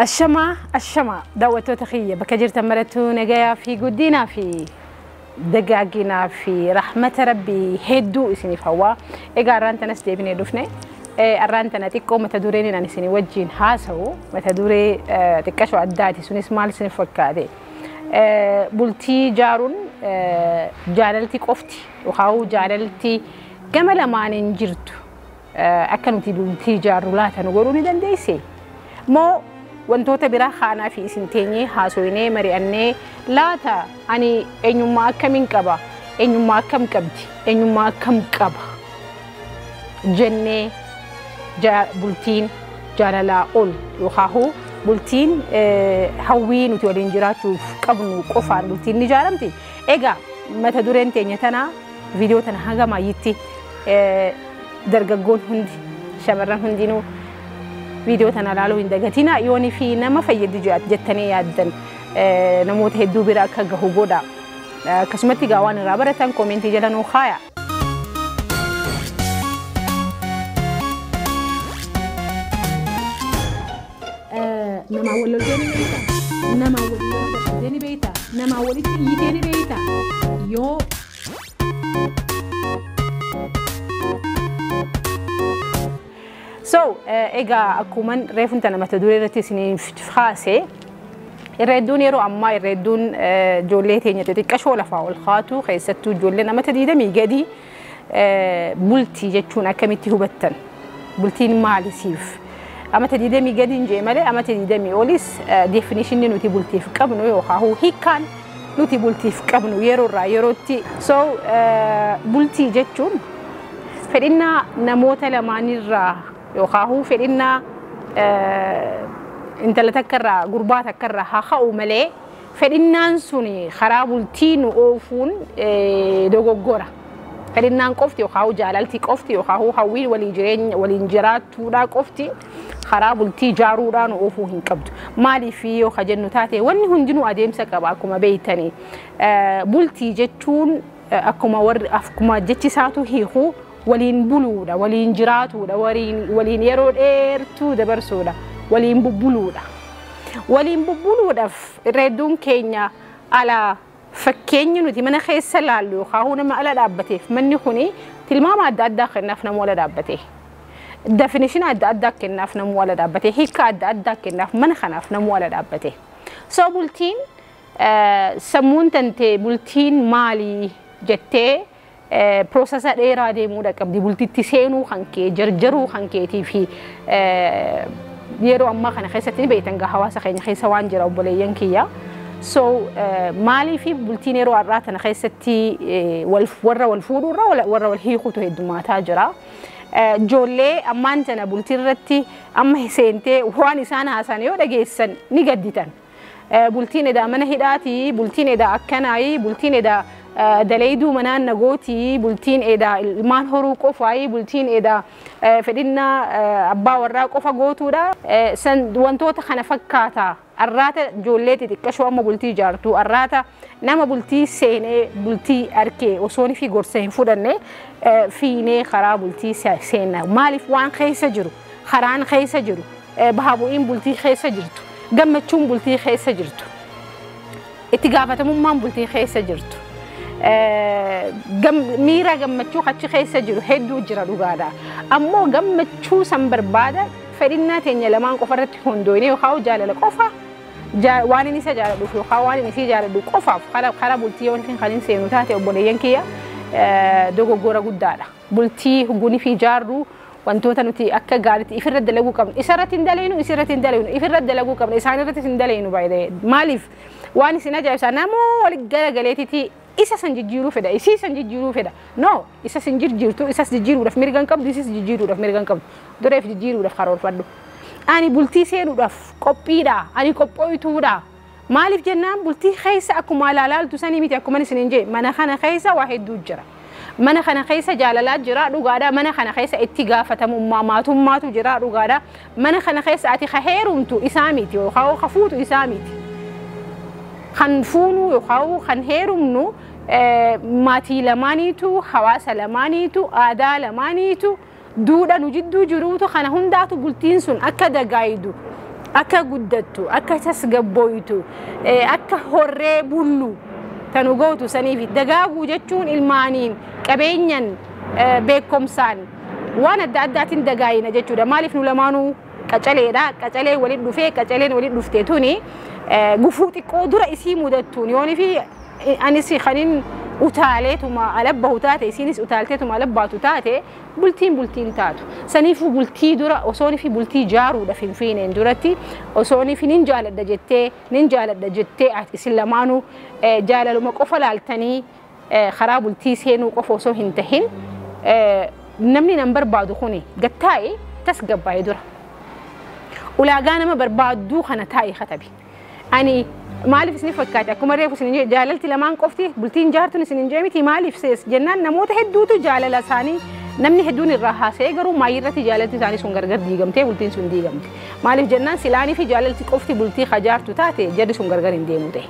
Ashamaa ashamaa daawwattoota kiyya bakka jirtan marattuu nagayaa fi guddinaa fi dagaaginaa fi rahmata rabbii hedduu isiniif hawwaa. Egaa arraan tanas deebinee dhufne. Arraan tana xiqqoo mata dureen ani isinii wajjin haasa'u mata duree xiqqashoo addaati. Sunis maal isiniif fakkaate? Bultii ijaaruun jaalalti qofti yookaan jaalalti gama lamaaniin jirtu akka nuti bultii ijaarru laata nu godhuu ni dandeessee? Moo wantoota biraa kaanaa fi isin teenyee haasoyinee mari'annee laata ani eenyummaa akkamiin qaba, eenyummaa akkam qabdi, eenyummaa akkam qaba jennee bultiin jaalalaa ol yookaan bultiin hawwii nuti waliin jiraachuuf qabnu qofaan bultiin ni ijaaramti. Egaa mata dureen teenya tanaa viidiyoo tana hanga maayyitti dargaggoon hundi shamarran hundinuu viidiyoo tana ilaaluu hin dagatinaa. Yoonii fi nama fayyadu jettanii yaaddan namoota hedduu bira akka gahu godha. Akkasumatti egaa waan irraa baratan koomentii jala nuu kaaya. Namaa wal loltee ni beektaa? Namaa wal loltee ni beektaa? Namaa walitti iyyitee ni beektaa? Yoo So, egaa akkuman reefuun tana mata duree irratti isiniif kaase irra hedduun yeroo ammaa irra hedduun ijoollee teenya xixiqqashoo lafaa ol kaatu keessattuu ijoollee namata 20 gadi bultii jechuun akkamitti hubattan? Bultiin maalisiif? Amata 20 gadi hin jee malee amata 20 olis definishinni nuti bultiif qabnu yookaan hiikkaan nuti bultiif qabnu yeroo irraa yerootti. So, bultii jechuun fedhinnaa namoota lamaanirraa yookaan fedhinnaa intala takkarraa gurbaa takkarraa haa ka'u malee fedhinnaan sun karaa bultii nu oofuun dogoggora. Fedhinnaan qofti yookaan jaalalti qofti yookaan hawwiin walii jireenya waliin jiraachuudhaa qofti karaa bultii ijaaruudhaa nu oofuu hin qabdu. Maaliif yoo ka jennu taate wanni hundinuu adeemsa qaba akkuma beektanii. Bultii jechuun akkuma warri akkuma jechi isaatu hiiku waliin buluudha, waliin jiraatuudha, waliin yeroo dheertuu dabarsuudha, waliin bubbuluudha. Waliin bubbuluudhaaf irra hedduun keenya ala fakkeenyi nuti mana keessa laallu yookaan nama ala dhaabbateef manni kuni tilmaama adda addaa kennaaf nama ala dhaabbate. Definishin adda addaa kennaaf nama ala dhaabbate. Hiika adda addaa kennaaf mana kanaaf nama ala dhaabbate. So bultiin sammuun tantee bultiin maalii jettee piroosesa dheeraa deemuudha qabdi. Bultitti seenuu kan kee jarjaruu kan keetii fi yeroo ammaa kana keessatti ni beektan gaa hawaasa keenya keessa waan jira obboleeyyan kiyya. So maaliif bultiin yeroo har'aa tana keessatti warra wal fuudhuurra warra wal hiikutu heddummaataa jira. Ijoollee ammaan tana bultii irratti amma seentee waan isaan haasan yoo dhageessan ni gadditan. Bultiin edaa mana hidhaatii, bultiin edaa akkanaayi, bultiin edaa dalayduu manaan nagootii, bultiin edaa ilmaan horuu qofaayi, bultiin edaa fedhinnaa abbaa warraa qofa gootuudha. Wantoota kana fakkaata. Arraata ijoollee xixiqqashoo amma bultii ijaartu, arraata nama bultii seenee bultii arkee osoo fi gorsa hin fudhanne fiinee karaa bultii seenna. Maaliif waan keessa jiru, karaan keessa jiru, baha bu'iin bultii keessa jirtu, gammachuun bultii keessa jirtu, itti gaafatamummaan bultii keessa jirtu. Miira gammachuu achi keessa jiru hedduu jira dhugaadha. Ammoo gammachuu san barbaada fedhinnaa teenya lamaan qofa irratti hundooyne yookaan jaalala qofa waan inni isa jaaladhuuf yookaan waan inni isii jaaladhu qofaaf karaa bultii yoo kan hin seenu taate obboleeyyan kiyya dogoggora guddaadha. Bultii huggunii fi ijaarru wantoota nuti akka gaariitti ifirra dalaguu qabnu isarratti hin dalagnu isirratti hin dalagnu ifirra dalaguu qabnu isaan irratti hin dalagnu baay'ee maaliif waan isin ajaa'ibsaa namoo wal garagaleetiiti isa san jijjiiruu fedha isii san jijjiiruu fedha no isa san jijjiirtu isas jijjiiruudhaaf mirga hin qabdu isis jijjiiruudhaaf mirga hin qabdu dureef jijjiiruudhaaf karoorfadhu. Ani bultii seenuudhaaf qophiidha ani qophooytuudha maaliif jennaan bultii keessa akkuma ilaalaaltu sanii miti akkuma isin hin jee mana kana keessa waa hedduu jira. Mana kana keessa jaalalaa jira dhugaadha. Mana kana keessa itti gaafatamummaa maatummaatu jira dhugaadha. Mana kana keessa ati ka heerumtu isaa miti yookaan ka fuutu isaa miti. Kan fuunu yookaan kan heerumnu maatii lamaaniitu, hawaasa lamaaniitu, aadaa lamaaniitu, duudha nu jidduu jiruutu kana hundaatu bultiin sun akka dagaayidu Akka guddattu, akka tasgabbooytu, akka horree bullu tanu gootu saniif dagaaguu jechuun ilmaaniin, qabeenyan, beekumsaan waan adda addaatiin dagaayina jechuudha. Maaliif nu lamaanuu qacaleedha. Qacalee waliin dhufee qacaleen waliin dhufte tuni gufuu xiqqoo dura isii mudattuun yoonii fi anis kanin utaaleetuma alabbahu taate isiinis utaalteetuma alabbaatu taate bultiin bultiin taatu. Saniifuu bultii dura osoon fi bultii jaaruudhaaf hin fiineen duratti osoon fi nin jaaladha jettee nin jaaladha jettee isin lamaanuu jaalaluma qofa laaltanii karaa bultii seenuu qofa osoo hin tahin namni nan barbaadu kuni gattaa'e tasgabbaa'ee dura. Ulaagaa nama barbaadduu kana taa'e katabi. Ani maaliif isin fakkaate akkuma reefu isin jaalalti lamaan qofti bultiin jaartuun isin hin miti maaliif sees jennaan namoota hedduutu jaalala isaanii namni hedduun irraa haasa'ee garuu maayirratti jaalalti isaanii sun gargar diigamtee bultiin sun diigamte. Maaliif jennaan silaanii fi jaalalti qofti bultii hajaartu taate jarri sun gargar hin deemu ta'e.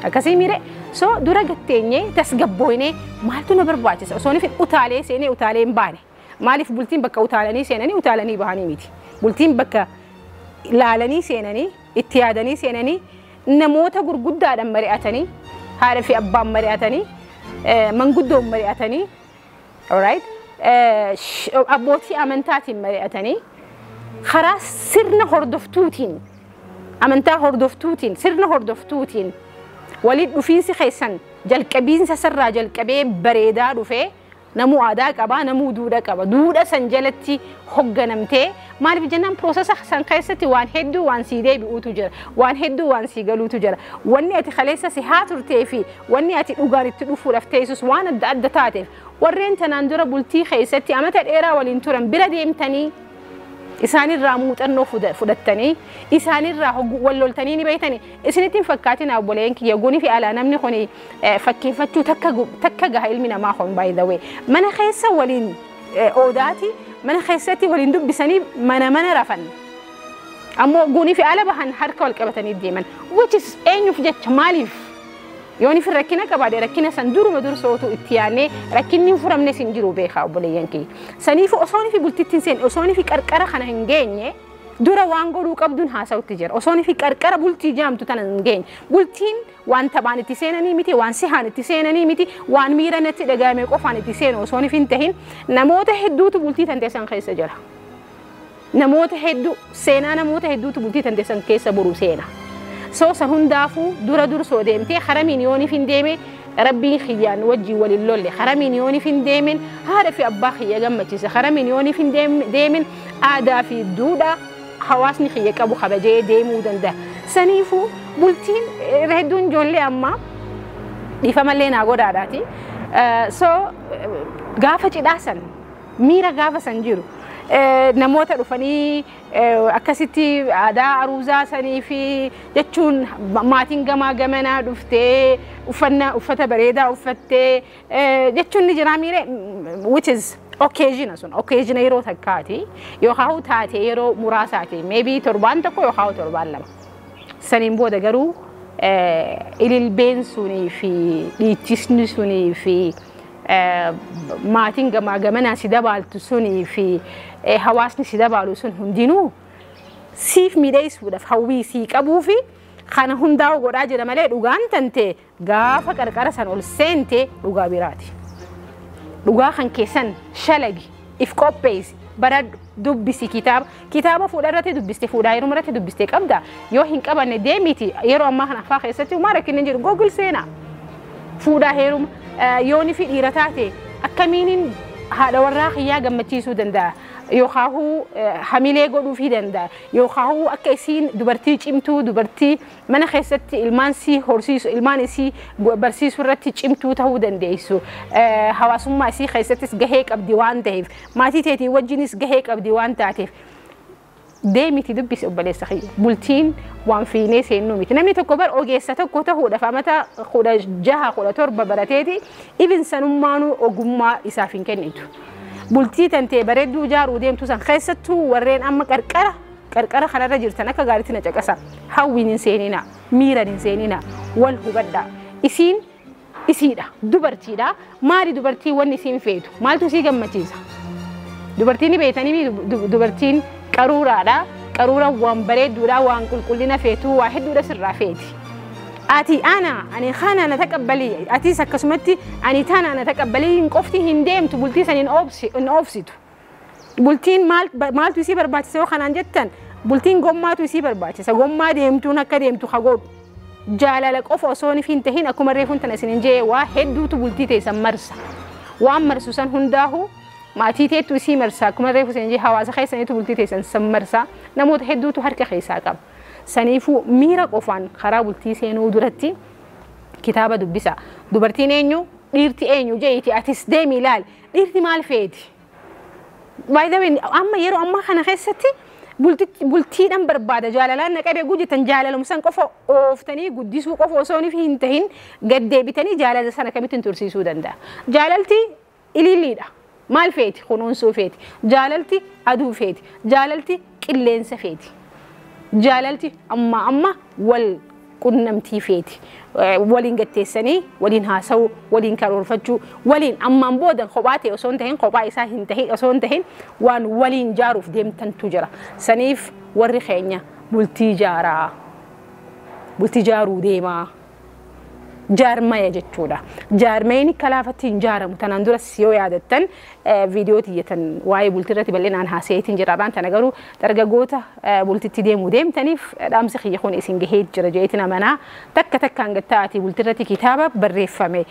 Akkasii miire so dura gatteenyee tasgabbooynee maaltu na barbaachisa osoo inni utaalee seenee utaalee hin baane. Maaliif bultiin bakka utaalanii seenanii utaalanii bahanii miti. Bultiin bakka laalanii seenanii itti yaadanii seenanii namoota gurguddaadhaan mari'atanii haadha fi abbaan mari'atanii manguddoon mari'atanii alright abbootii amantaatiin mari'atanii karaa sirna hordoftuutiin amantaa hordoftuutiin sirna hordoftuutiin waliin dhufiinsi keessan jalqabiinsa sirraa jalqabee bareedaa dhufee namuu aadaa qaba namuu duudha qaba duudha san jalatti hogganamtee maaliif jennaan piroosesa san keessatti waan hedduu waan sii deebi'uutu jira waan hedduu waan sii galuutu jira wanni ati kaleessa si haa turtee fi wanni ati dhugaan itti dhufuudhaaf teessus waan adda adda taateef warreen tanaan dura bultii keessatti amata dheeraa waliin turan bira deemtanii isaanirraa muuxannoo fudhattanii isaanirraa wal loltanii ni beektanii isinitti hin fakkaatin obboleen kiyya gunii fi alaa namni kun fakkeeffachuu takka gaha ilmi namaa kun by the way mana keessa waliin oodaati mana keessatti waliin dubbisanii mana mana rafan ammoo gunii fi ala bahan harka wal qabatanii deeman which is eenyuuf jecha maaliif yooni fi rakkina qabaadhe rakkina san duruma dursootu itti yaannee rakkinni hin furamne sin jiru beekaa obboleeyyan kiyya. Saniif osoon fi bultitti hin seenne osoon fi qarqara kana hin geenye dura waan godhuu qabduun haasa'utti jira. Osoon fi qarqara bultii jaamtu tana hin geenye. Bultiin waan taphaan itti seenanii miti, waan sihaan itti seenanii miti, waan miira natti dhagahame qofaan itti seenu osoon fi hin tahin namoota hedduutu bultii tan teessan keessa jira. Namoota hedduu seenaa namoota hedduutu bultii tan teessan keessa boru seena. So san hundaafuu dura dursoo deemtee haramiin yooniif hin deeme rabbiin kiyyaan wajjin waliin lolle haramiin yooniif hin deemin haadha fi abbaa kiyya gammachiisa haramiin yooniif hin deemin aadaa fi duudhaa hawaasni kiyya qabu kabajee deemuu danda'a. Saniifuu bultiin hedduun ijoollee ammaa dhiifamallee naa godhaadhaati. So gaafa cidhaa san miira gaafa san jiru namoota dhufanii akkasitti aadaa aruuzaa sanii fi jechuun maatiin gamaa gamanaa dhuftee uffannaa uffata bareedaa uffattee jechuun ni jira miire which is occasion sun occasion yeroo takkaati yookaan taate yeroo muraasaati maybe torbaan tokko yookaan torbaan lama saniin booda garuu ililbeen sunii fi dhiichisni sunii fi maatiin gamaa gamanaa si dabaaltu sunii fi hawaasni si dabaalu sun hundinuu siif miidheessuudhaaf hawwii sii qabuu fi kana hundaa'u godhaa jira malee dhugaan tante gaafa qarqara san ol seente dhugaa biraati. Dhugaa kan keessan shalagi if qopheessi baradhu dubbisi kitaaba kitaaba fuudha irratti dubbiste fuudhaa yeroo irratti dubbiste qabda yoo hin qabanne deemiti yeroo ammaa kana afaa keessatti uumaa rakkinni jiru Google seenaa fuudhaa heeruma yooni fi dhiira taate akkamiinin haadha warraa kiyyaa gammachiisuu danda'a yookaan hamilee godhuufii danda'a yookaan akka isiin dubartii cimtuu dubartii mana keessatti ilmaan sii horsiisu ilmaan isii barsiisuu irratti cimtuu ta'uu dandeessu hawaasummaa isii keessattis gahee qabdi waan ta'eef maatii teetii wajjinis gahee qabdi waan taateef deemiti dubbisi obboleessa kiyya bultiin waan fiinee seennuu miti namni tokko bar ogeessa tokko ta'uudhaaf amata 16 17 barateeti ibin sanummaanuu ogummaa isaaf hin kennitu. Bultii tantee bareedduu ijaaruu deemtu san keessattuu warreen amma qarqara kanarra jirtan akka gaariitti na caqasa hawwiin hin seenina miiran hin seenina wal hubadhaa isiin isiidha dubartiidha maali dubartii wanni isiin feetu maaltu isii gammachiisa dubartiin beetanii dubartiin qaruuraadha Qaruuraan waan bareedduudha, waan qulqullina feetu, waa hedduudha sirraa feeti. Ati ana ani kana na taqabbalii, atis akkasumatti ani tana na taqabbalii hin qofti hin deemtu, bultii san hin oofsitu. Bultiin maaltu isii barbaachisa yoo kanaan jettan, bultiin gommaatu isii barbaachisa. Gommaa deemtuun akka deemtu ha godhu. Jaalala qofa osoo hin tahin, akkuma reefuun tana isin jee, waa hedduutu bultii teessan marsa. Waan marsu san hundaahu maatii teettu isii marsa, akkuma reefu isin jee hawaasa keessaniitu bultii teessan san marsa, namoota hedduutu harka keessaa qaba. Saniifuu miira qofaan karaa bultii seenuu duratti kitaaba dubbisa. Dubartiin eenyu, dhiirti eenyu jeeti atis deemi ilaali. Dhiirti maal feeti? By the way, amma yeroo ammaa kana keessatti bultiidhaan barbaada, jaalalaan na qabee gujjetan, jaalalumsan qofa ooftanii guddisuu qofa osoo hin tahin, gad deebitanii jaalala sana kamittiin tursiisuu danda'a. Jaalalti ililliidha. Maal feeti? Kunuunsuu feeti. Jaalalti aduu feeti. Jaalalti qilleensa feeti. Jaalalti amma amma wal qunnamtii feeti. Waliin gatteessanii waliin haasa'uu, waliin karoorfachuu, waliin ammaan booda kophaa ta'e osoo hin tahin, kophaa isaa hin tahin osoo hin tahin, waan waliin jaaruuf deemtantu jira. Saniif warri keenya bultii jaaraa, bultii jaaruu deemaa. Jaarmaya jechuudha. Jaarmayni kalaafatti hin jaaramu. Tanaan duras yoo yaadattan viidiyoo tiyyatan waa'ee bultii irratti bal'inaan haasayeetiin jira. Irraan tana garuu dargaggoota bultitti deemuu deemtaniif dhaamsi kiyya kun isin gahee jira jeetiin amanaa. Takka takkaan gatta'atii bultii irratti kitaaba barreeffame,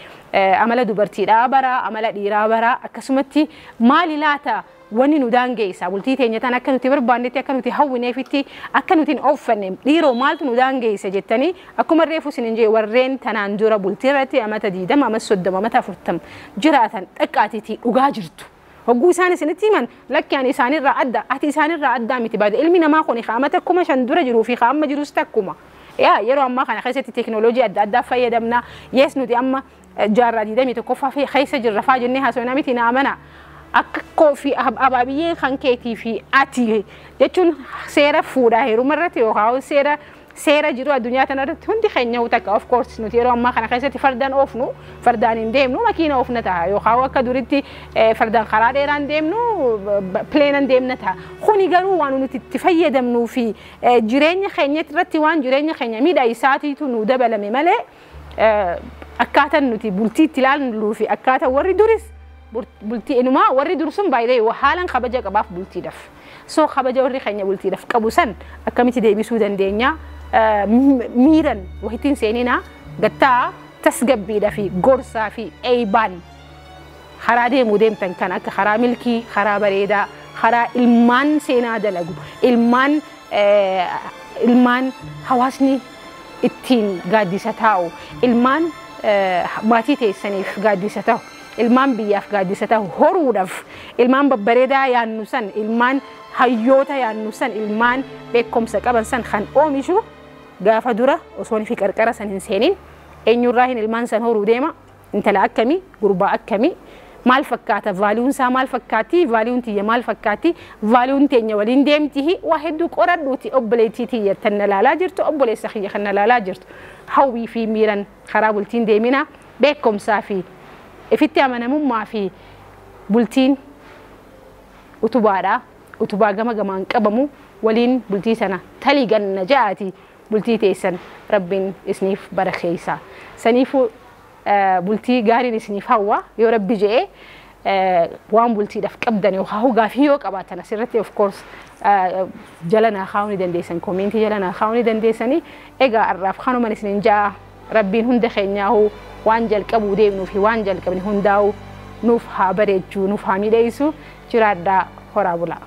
amala dubartiidhaa baraa, amala dhiiraa baraa, akkasumatti maali laata wanni nu daangeessa bultii teenya tan akka nuti barbaannetti, akka nuti hawwineefitti akka nuti hin ooffanne, dhiiroo maaltu nu daangeessa jettanii, akkuma reefu isin jee warreen tanaan dura bultii irratti amata 20, amata 30, amata 40 jiraatan dhaqqaatiitii dhugaa jirtu. Hogguu isaan isinitti himan, lakki ani isaanirraa adda, ati isaanirraa addaa miti baada. Ilmi namaa kun amata 5000 dura jiruu fi amma jirus takkuma. Yaa yeroo ammaa kana keessatti teekinooloojii adda addaa fayyadamna. Yes, nuti amma jaarraa 21ffaa keessa jirra faa jennee haasofna miti, na amana. Akka koo fi abaabiyyee kan keetii fi ati jechuun seera fuudhaa heeruma irratti yookaan seera jiru addunyaa kana irratti hundi keenya takka. Of course, nuti yeroo ammaa kana keessatti fardaan oofnu, fardaan hin deemnu, makiina oofna ta'a, yookaan akka duritti fardaan karaa dheeraan deemnu, pileenan deemna ta'a. Kuni garuu waan nuti itti fayyadamnuu fi jireenya keenya irratti waan jireenya keenya miidhaa isaatiitu nu dabalame malee, akkaataan nuti bultii itti ilaallu fi akkaataan warri duris bultii inumaa warri dursun baay'ee haalaan kabaja qabaaf bultiidhaaf. So kabaja warri keenya bultiidhaaf qabu san akkamitti deebisuu dandeenya? Miiran wahittiin seeninaa, gattaa tasgabbiidhaa fi gorsaa fi eeybaan karaa deemuu deemtan kan akka karaa milkii, karaa bareedaa, karaa ilmaan seenaa dalagu, ilmaan hawaasni ittiin gaaddisa taa'u, ilmaan maatii teessaniif gaaddisa ta'u, ilmaan biyyaaf gaaddisa ta'u horuudhaaf, ilmaan babbareedaa yaannu san, ilmaan hayyoota yaannu san, ilmaan beekumsa qaban san kan oomishu, gaafa dura osoo fi qarqara san hin seenin eenyurraa hin ilmaan san horuu deema, intala akkamii, gurbaa akkamii, maal fakkaata, valueun isaa maal fakkaatti, valueun tiyya maal fakkaatti, valueun teenya waliin deemti, waa hedduu qoradhuuti. Obboleettii tiyya tan na laalaa jirtu, obboleessa kiyya kan na laalaa jirtu, hawwii fi miiran karaa bultiin deemina. Beekumsaa fi ifitti amanamummaa fi bultiin utubaadha. Utubaa gama gamaan qabamu waliin bultii sana talii ganna ja'aati bultii teessan rabbiin isiniif barakeessa. Saniifuu bultii gaariin isiniif hawwa. Yoo rabbi je'e, waan bultiidhaaf qabdan yookaan gaafii yoo qabaatan asirratti of course jala naa kaa'uu ni dandeessan, commentii jala naa kaa'uu ni dandeessanii. Egaa har'aaf kanuman isiniin ja'a. Rabbiin hunda keenyaa'uu waan jalqabuu deemnuu fi waan jalqabne hundaa'uu nuuf haa bareechuu, nuuf haa miidheessu. Jiraadhaa, horaa bulaa.